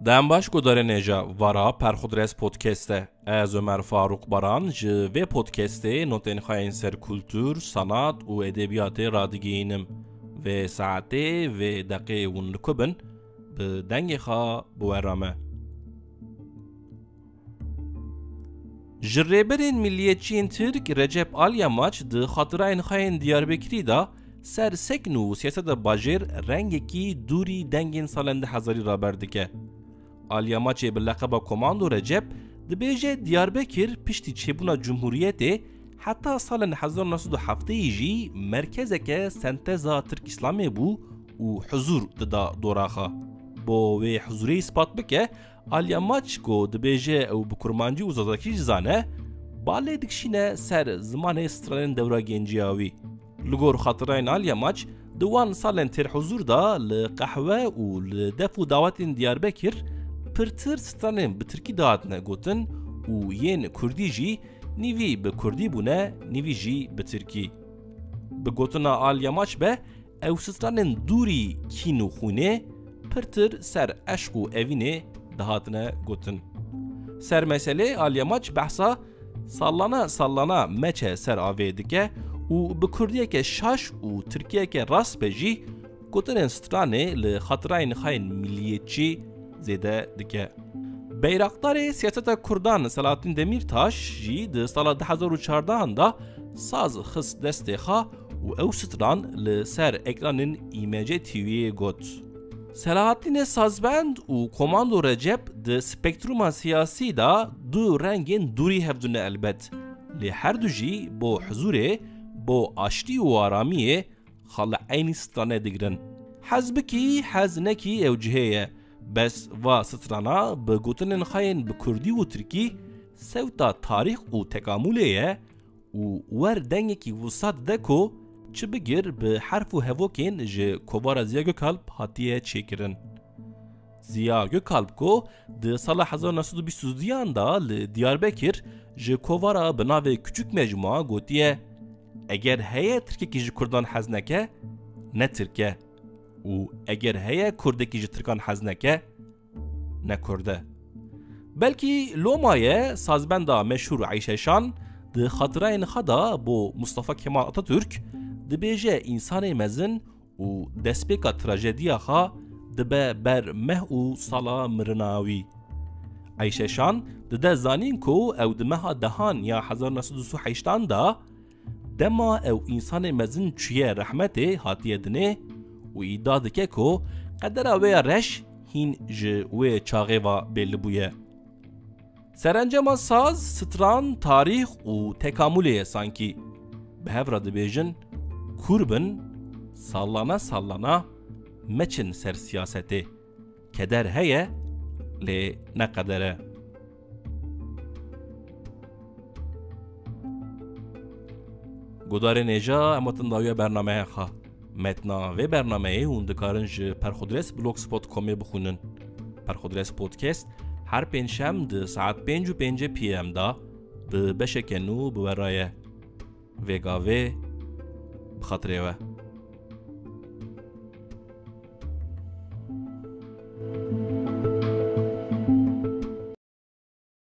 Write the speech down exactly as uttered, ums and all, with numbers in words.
Dem baş guhdarên hêja, vara Perxudres Podcast e. Ez Ömer Faruk Baran ji vê podcastê notên xwe yên ser kultur, sanat û edebiyatê radigihînim. Vê saetê, vê deqê hûn li ku bin, bi dengê xwe bi we re me. Ji rêberên milliyetçiyên Tirk Recep Alyamaç di xatirayên xwe yên Diyarbekirî de ser sekn û siyaseta bajêr rengekî dûrî dengên salên du hezarî raber dike. Alyamaçê bi leqeba Komando Recep dibêje Diyarbekir piştî çêbûna cumhuriyetê heta salên hezar û neh sed û heftê jî merkezeke senteza Tirk-Îslamê bû û huzûr dida dora xwe. Bo wê huzûrê îspat bike, Alyamaç ku dibêje ew bi kurmancî û zazakî jî zane, balê dikişîne ser zimanê stranên dewra genciya wî. Li gor xatirayên Alyamaç, di wan salên têr huzûr de li qehwe û li def û dawetên Diyarbekir pirtir stranên bi tirkî dihatine gotin û yên kurdî jî nîvî bi kurdî bûne, nîvî jî bi tirkî. Bi gotina Alyamaç be, ew stranên dûrî kîn û xwînê pirtir ser eşq û evînê dihatine gotin. Ser meselê Alyamaç behsa sallana sallana meçe ser avê dike û bi kurdiyeke şaş û tirkiyeke rast be jî gotinên stranê li xatirayên xwe yên milliyetçî zêde dike. Beyraqdarê siyaseta kurdan Selahattin Demirtaş jî di sala du hezar û çardehan de saz xist destê xwe û ew stran li ser ekranên İMC TV'yê got. Selahattinê sazbend û Komando Recep di spektruma siyasî de du rengên dûrî hevdû ne elbet. Lê her du jî bo huzûrê, bo aştî û aramiyê xwe li eynî strane digirin. Hez bikî, hez nekî ew cihê ye. Bes va strana bi gotinên xwe yên bi kurdî û tirkî sewta tarîx û tekamûlê ye û wer dengekî wisa dide ku çi bigir bi herf û hevokên ji kovara Ziya Gökalp hatiye çêkirin. Ziya Gökalp ku di sala hezar neh sed û bîst û duyan de li Diyarbekir ji kovara bi navê Küçük Mecmua gotiye, eger heye tirkekî ji kurdan hez neke, ne tirk e û eger heye kurdekî ji tirkan hez neke, ne kurd e. Belkî loma ye sazbenda meşhûr Eyşe Şan di xatirayên xwe de bo Mustafa Kemal Atatürk dibêje însanê mezin û destpêka trajediya xwe dibe ber meh û sala mirina wî. Eyşe Şan dide zanîn ku ew di meha dehan ya hezar neh sed û sî û heştan de dema ew însanê mezin çûye rehmetê hatiye dinê û îdia dike ku qedera wê ya reş hîn ji wê çaxê ve belli bûye. Serencama saz, stran, tarîx û tekamûlê ye sankî. Bi hev re dibêjin, kûr bin, sallana sallana meçin ser siyasetê. Keder heye, lê ne qeder e. Gudarên hêja, em hatin dawiya bernameya xwe. Metna vê bernameyê hûn dikarin ji Perxudres blogspot komê bixwînin. Perxudres Podcast her pêncşem di saet pênc û pêncî P M de bi beşeke nû bi we re ye. Vê gavê bi xatirê we.